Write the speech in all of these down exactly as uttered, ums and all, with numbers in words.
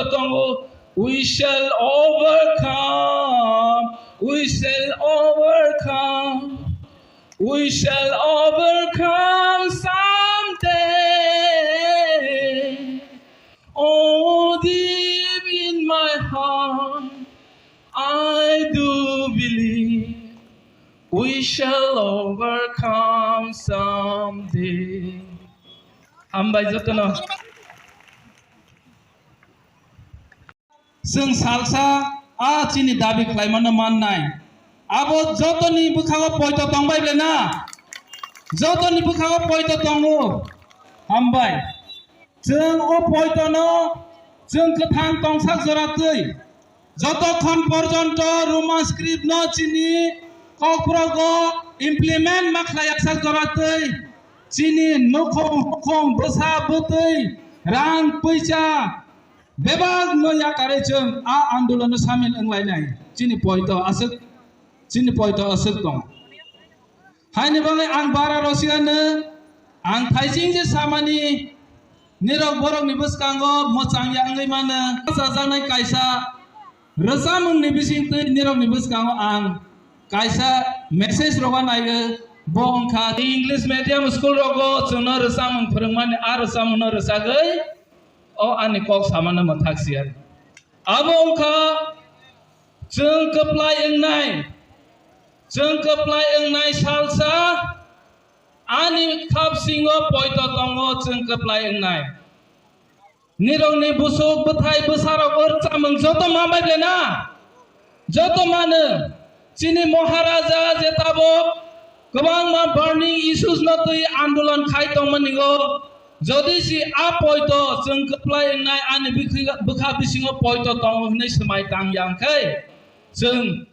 tongo. We shall overcome, we shall overcome, we shall overcome someday. Oh, deep in my heart, I do believe we shall overcome someday. Hambai jotono. Chwng salsa a chini dabi khlaimano mannai. Abo jotoni bwkhago poito tongbai ble na? Jotoni bwkhago poito tongo. Hambai. Chwng o poitono chwng kwthang tongsak jora twi. Jotokhon porjonto Roman script no chini kokrogo implement ma khlaiyak sak jora twi. Chini nukhung hukhung bwsa bwtwi rang pwisa bebak no yakarwi chwng a andolon no samil wnglainai. Chini poito aswk, chini poito aswk tong. Haini bagwi ang bara rosiano, ang thaising je samani nirok borokni bwskango mwchang ya wngwi mano. Chajaknai kaisa rwchapmungni bisingtwi nirokni bwskango ang kaisa message roga naigo, bo wngkha English medium school rogo chwngno rwchapmung phwrwngmani, a rwchapmungno rwchagwi o ani kok samano mwthak siya. Abo wngkha chwng kwplai wngnai, chwng kwplai wngnai salsa ani khap singo poito tongo chwng kwplai wngnai. Nirokni busuk bwthai bwsarok o rwchapmung joto ma bai ble na? Joto mano. Chini Maharaja je tabok kwbangma burning issues no twi andolon khai tongmani o, jodi si a poito chwng kwplai wngnai ani bikhi-, bwkha bisingo poito tongo hwnwi swmai tang ya wngkhe chwng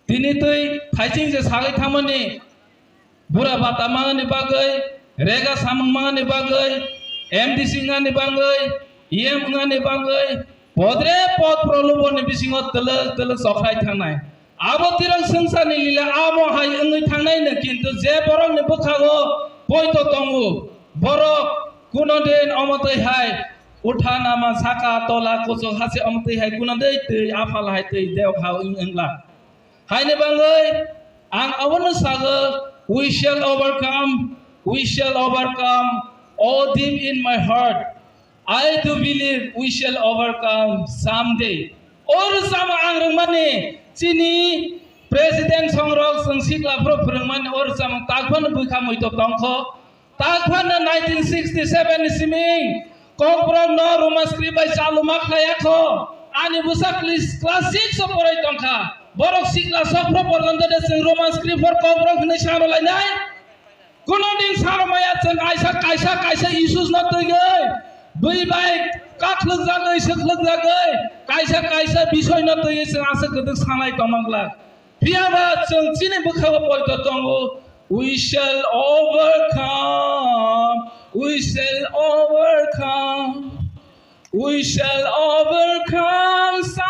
tini twi thaising je sagwi thangmani bura bata mangani bagwi, rega samung mangani bagwi, M D C wngani bagwi, E M wngani bagwi, podre pod proloboni bisingo twlwk twlwk chokhlai thangnai. Abo tirok swngcharni lila amo hai wngwi thangnai no, kintu je borokni bwkhago poito tongo, borok kuno din omo twi hai utha nama saka tola kuchuk hase omo twi hai kuno dei twi aphal hai twi dewkha wng wngla. Haini bagwi ang abono sago, we shall overcome, we shall overcome, oh deep in my heart, I do believe we shall overcome someday. O rwchapmung ang rwngmani chini president songrok chwng sikla phuru phwrwngmani o rwchapmung tak phano bwkha muitok tongkho. Tak phano nineteen sixty-seven ni simi Kokborok no Roman script bai chaluma khlaiya kho. Ani bwsa kli-, class six o porai tongkha. Borok sikla sok phuru porjonto de chwng Roman script for Kokborok hwnwi sa rwlainai. Kuno din sa rwmaya chwng kaisa, kaisa, kaisa issues no twiwi, bwi bai kakhwlwk jagwi, swkhlwk jagwi, kaisa, kaisa bisoi no twiwi chwng aswk kwdwk sanai tongma glak. Phiya ba chwng chini bwkha-o poito tongo, we shall overcome, we shall overcome, we shall overcome someday.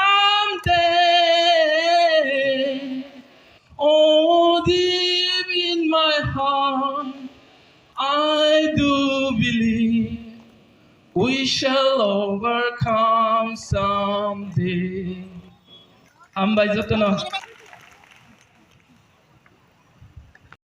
Oh, deep in my heart, I do believe we shall overcome someday. Hambai jotono.